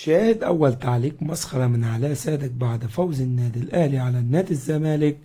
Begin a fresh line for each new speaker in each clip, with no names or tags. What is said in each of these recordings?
شاهد أول تعليق مسخرة من علاء صادق بعد فوز النادي الأهلي على النادي الزمالك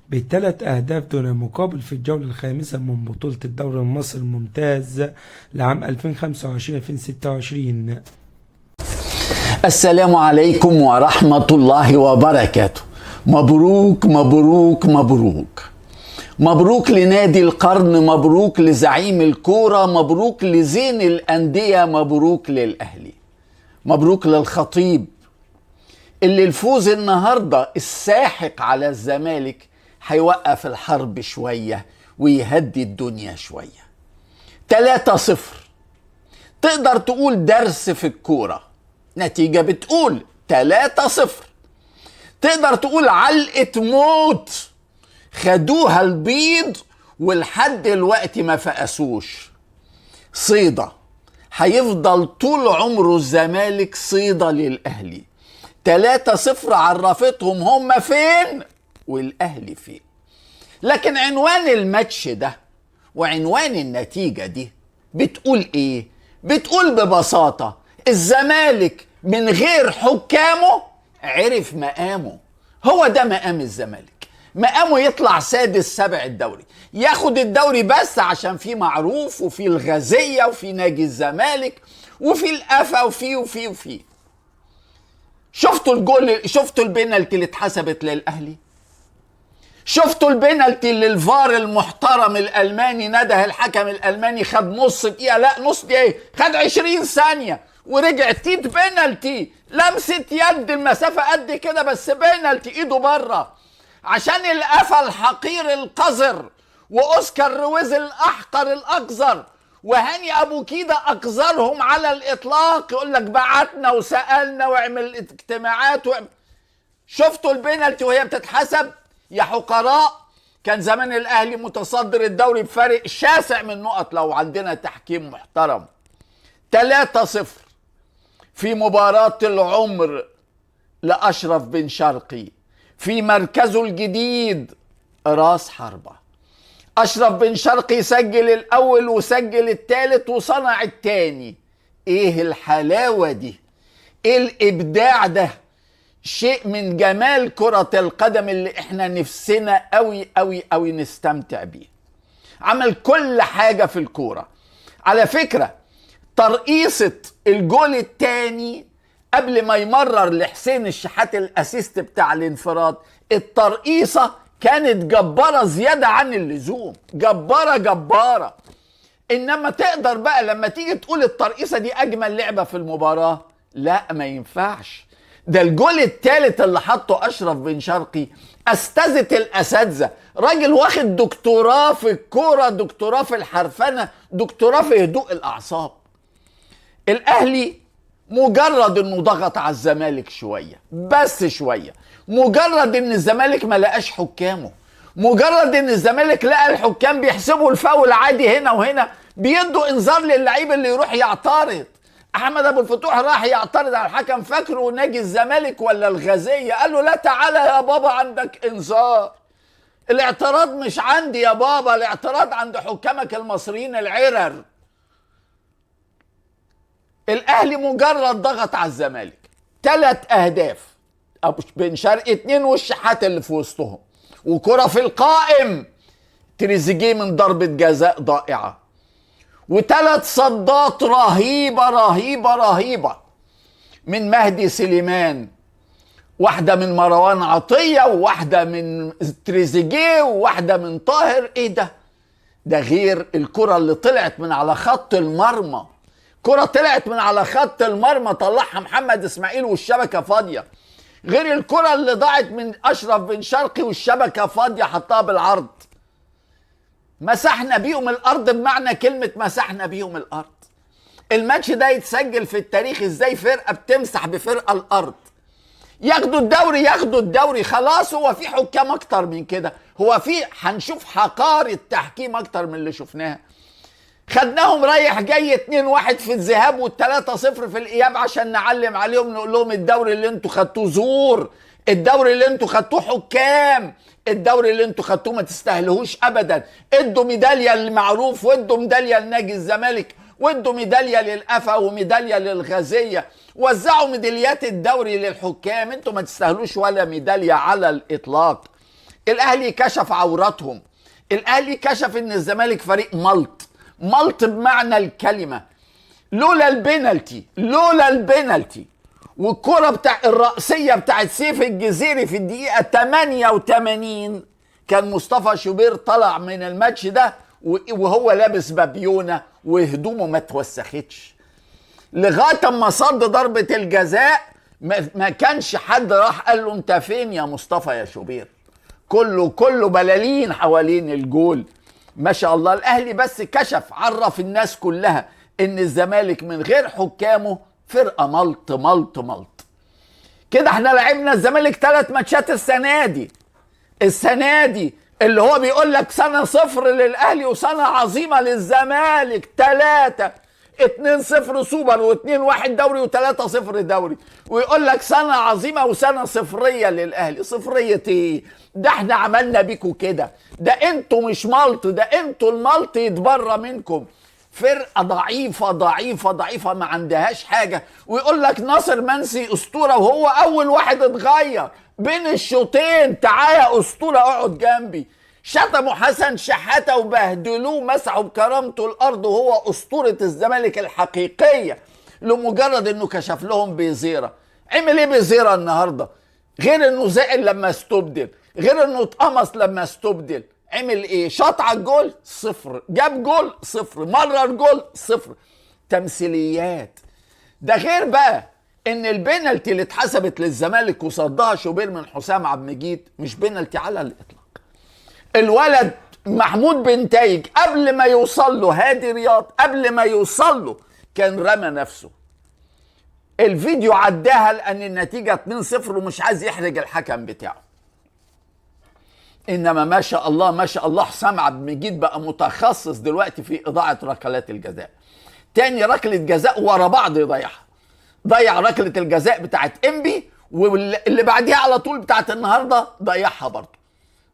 بثلاث أهداف دون مقابل في الجولة الخامسة من بطولة الدوري المصري الممتاز لعام 2025-2026.
السلام عليكم ورحمة الله وبركاته. مبروك مبروك مبروك مبروك لنادي القرن، مبروك لزعيم الكورة، مبروك لزين الأندية، مبروك للأهلي، مبروك للخطيب اللي الفوز النهاردة الساحق على الزمالك هيوقف الحرب شوية ويهدي الدنيا شوية. 3-0 تقدر تقول درس في الكورة، نتيجة بتقول 3-0، تقدر تقول علقة موت خدوها البيض ولحد دلوقتي ما فقسوش. صيدة هيفضل طول عمره الزمالك صيدة للأهلي. 3-0 عرفتهم هم فين والأهلي فين. لكن عنوان الماتش ده وعنوان النتيجة دي بتقول ايه؟ بتقول ببساطة الزمالك من غير حكامه عرف مقامه. هو ده مقام الزمالك، مقامه يطلع سادس سبع الدوري، ياخد الدوري بس عشان في معروف وفي الغازية وفي ناجي الزمالك وفي القفا وفي وفي وفي. شفتوا الجول؟ شفتوا البنالتي اللي اتحسبت للأهلي؟ شفتوا البنالتي اللي الفار المحترم الألماني نده الحكم الألماني، خد نص دقيقة، لا نص دقيقة، خد 20 ثانية ورجع تيت بنالتي، لمسة يد المسافة قد كده بس بنالتي، ايده بره عشان القفا الحقير القذر واوسكار رويز الاحقر الاقذر وهاني ابو كيده اقذرهم على الاطلاق. يقول لك بعتنا وسالنا واعمل اجتماعات شفتوا البنالتي وهي بتتحسب يا حقراء؟ كان زمان الاهلي متصدر الدوري بفارق شاسع من نقط لو عندنا تحكيم محترم. 3-0 في مباراة العمر لأشرف بن شرقي في مركزه الجديد راس حربة. أشرف بن شرقي سجل الأول وسجل الثالث وصنع الثاني. إيه الحلاوة دي؟ إيه الإبداع ده؟ شيء من جمال كرة القدم اللي إحنا نفسنا أوي أوي أوي نستمتع بيه. عمل كل حاجة في الكورة. على فكرة ترقيصة الجول الثاني قبل ما يمرر لحسين الشحات ال assist بتاع الانفراد، الترقيصة كانت جبارة زيادة عن اللزوم، جبارة جبارة. انما تقدر بقى لما تيجي تقول الترقيصة دي اجمل لعبة في المباراة؟ لا ما ينفعش. ده الجول الثالث اللي حطه اشرف بن شرقي استاذة الاساتذة، راجل واخد دكتوراه في الكورة، دكتوراه في الحرفنة، دكتوراه في هدوء الاعصاب. الاهلي مجرد انه ضغط على الزمالك شوية بس شوية، مجرد ان الزمالك ما لقاش حكامه، مجرد ان الزمالك لقى الحكام بيحسبوا الفاول عادي هنا وهنا، بيدوا انذار للعيب اللي يروح يعترض. احمد ابو الفتوح راح يعترض على الحكم، فاكره ناجي الزمالك ولا الغازية، قال له لا تعالى يا بابا عندك انذار. الاعتراض مش عندي يا بابا، الاعتراض عند حكامك المصريين العرر. الاهلي مجرد ضغط على الزمالك 3 اهداف، ابو بن شرقي 2 والشحات اللي في وسطهم، وكرة في القائم تريزيجيه من ضربة جزاء ضائعة، و3 صدات رهيبة رهيبة رهيبة من مهدي سليمان، واحدة من مروان عطية وواحدة من تريزيجيه وواحدة من طاهر. ايه ده؟ ده غير الكرة اللي طلعت من على خط المرمى، كرة طلعت من على خط المرمى طلعها محمد اسماعيل والشبكة فاضية، غير الكرة اللي ضاعت من اشرف بن شرقي والشبكة فاضية حطها بالعرض. مسحنا بيهم الارض بمعنى كلمة مسحنا بيهم الارض. الماتش ده يتسجل في التاريخ ازاي فرقة بتمسح بفرقة الارض. ياخدوا الدوري، ياخدوا الدوري خلاص. هو في حكام اكتر من كده؟ هو في هنشوف حقارة تحكيم اكتر من اللي شفناها؟ خدناهم رايح جاي 2-1 في الذهاب و3-0 في الاياب عشان نعلم عليهم، نقول لهم الدوري اللي انتوا خدتوه زور، الدوري اللي انتوا خدتوه حكام، الدوري اللي انتوا خدتوه ما تستاهلوش ابدا. ادوا ميدالية للمعروف وادوا ميدالية لناجي الزمالك وادوا ميدالية للقفا وميداليه للغازيه، وزعوا ميداليات الدوري للحكام، انتوا ما تستاهلوش ولا ميدالية على الاطلاق. الاهلي كشف عوراتهم، الاهلي كشف ان الزمالك فريق ملط، ملط بمعنى الكلمة. لولا البنالتي، لولا البنالتي والكرة بتاع الرأسية بتاعت سيف الجزيري في الدقيقة 88 كان مصطفى شوبير طلع من الماتش ده وهو لابس بابيونة وهدومه ما توسختش، لغاية ما صد ضربة الجزاء. ما كانش حد راح قال له انت فين يا مصطفى يا شوبير، كله بلالين حوالين الجول. ما شاء الله الاهلي بس كشف، عرف الناس كلها ان الزمالك من غير حكامه فرقه ملط ملط ملط. كده احنا لعبنا الزمالك 3 ماتشات السنة دي، السنة دي اللي هو بيقول لك سنة صفر للاهلي وسنة عظيمة للزمالك، 3 2-0 سوبر و2-1 دوري و3-0 دوري، ويقول لك سنة عظيمة وسنة صفريه للاهلي. صفريه ايه؟ ده احنا عملنا بيكوا كده، ده انتوا مش ملط، ده انتوا الملط يتبرى منكم. فرقه ضعيفة ضعيفة ضعيفة ما عندهاش حاجة. ويقول لك ناصر منسي اسطورة وهو اول واحد اتغير بين الشوطين، تعالى يا اسطورة اقعد جنبي. شتموا حسن شحاته وبهدلوه، مسحوا بكرامته الارض، وهو اسطورة الزمالك الحقيقية لمجرد انه كشف لهم بيزيره. عمل ايه بيزيره النهارده؟ غير انه زعل لما استبدل، غير انه اتقمص لما استبدل، عمل ايه؟ شاط على الجول صفر، جاب جول صفر، مرر جول صفر، تمثيليات. ده غير بقى ان البنالتي اللي اتحسبت للزمالك وصدها شوبير من حسام عبد المجيد مش بنالتي على الاطلاق. الولد محمود بنتايج قبل ما يوصل له هادي رياض، قبل ما يوصل له كان رمى نفسه. الفيديو عداها لان النتيجة 2-0 ومش عايز يحرج الحكم بتاعه. انما ما شاء الله ما شاء الله حسام عبد المجيد بقى متخصص دلوقتي في اضاعه ركلات الجزاء. تاني ركلة جزاء ورا بعض يضيعها، ضيع ركلة الجزاء بتاعت انبي، واللي بعديها على طول بتاعت النهارده ضيعها برضه.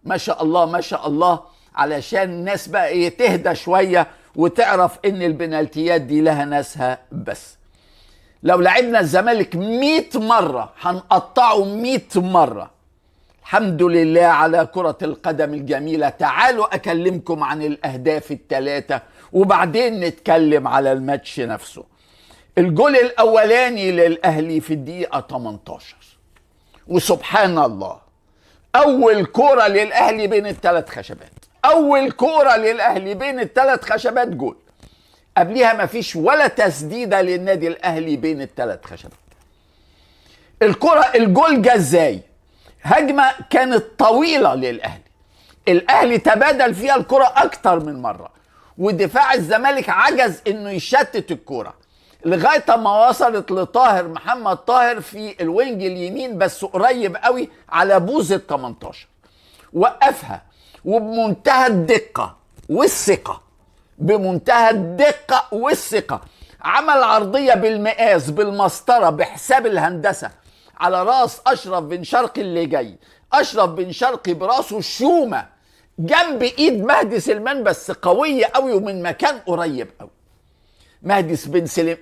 ما شاء الله ما شاء الله، علشان الناس بقى ايه تهدى شوية وتعرف ان البنالتيات دي لها ناسها. بس لو لعبنا الزمالك 100 مرة هنقطعه 100 مرة. الحمد لله على كرة القدم الجميلة. تعالوا أكلمكم عن الأهداف الثلاثة وبعدين نتكلم على الماتش نفسه. الجول الأولاني للأهلي في الدقيقة 18، وسبحان الله أول كرة للأهلي بين الثلاث خشبات، أول كرة للأهلي بين الثلاث خشبات جول. قبلها ما فيش ولا تسديدة للنادي الأهلي بين الثلاث خشبات. الكرة الجول جه ازاي؟ هجمة كانت طويلة للأهلي، الأهلي تبادل فيها الكرة أكتر من مرة، ودفاع الزمالك عجز إنه يشتت الكرة لغاية ما وصلت لطاهر محمد طاهر في ال wing اليمين، بس قريب قوي على بوز ال 18، وقفها وبمنتهى الدقة والثقة، بمنتهى الدقة والثقة عمل عرضية بالمقاس بالمسطرة بحساب الهندسة على راس اشرف بن شرقي اللي جاي. اشرف بن شرقي براسه الشومه جنب ايد مهدي سليمان، بس قوية قوي ومن مكان قريب قوي.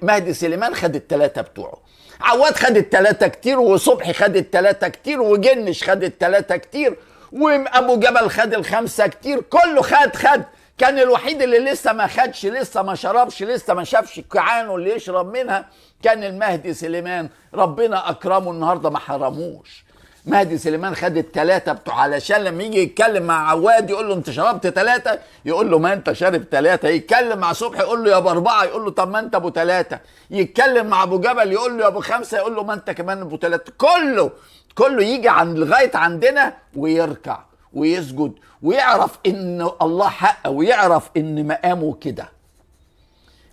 مهدي سليمان خد الثلاثة بتوعه، عواد خد الثلاثة كتير، وصبحي خد الثلاثة كتير، وجنش خد الثلاثة كتير، وابو جبل خد الخمسة كتير، كله خد. كان الوحيد اللي لسه ما خدش، لسه ما شربش، لسه ما شافش كعانه اللي يشرب منها كان المهدي سليمان. ربنا اكرمه النهارده ما حرموش. مهدي سليمان خد الثلاثة بتوع، علشان لما يجي يتكلم مع عواد يقول له انت شربت 3، يقول له ما انت شارب 3. يتكلم مع صبحي يقول له يا ابو 4، يقول له طب ما انت ابو 3. يتكلم مع ابو جبل يقول له يا ابو 5، يقول له ما انت كمان ابو 3. كله يجي عند لغاية عندنا ويركع ويسجد ويعرف ان الله حق ويعرف ان مقامه كده.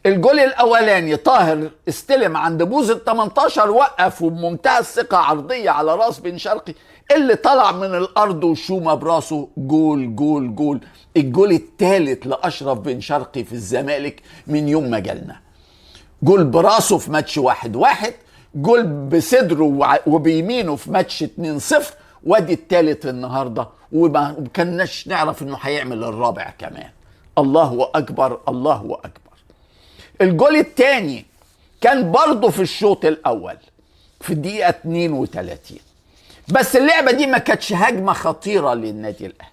الجول الاولاني طاهر استلم عند بوز ال 18، وقف وبمنتهى الثقة عرضية على راس بن شرقي اللي طلع من الارض وشومه براسه، جول جول جول. الجول الثالث لاشرف بن شرقي في الزمالك من يوم ما جالنا. جول براسه في ماتش 1-1، جول بصدره وبيمينه في ماتش 2-0، وادي الثالث النهارده، وما كناش نعرف انه هيعمل الرابع كمان. الله اكبر الله اكبر. الجول الثاني كان برضه في الشوط الاول في الدقيقة 32، بس اللعبة دي ما كانتش هجمة خطيرة للنادي الاهلي.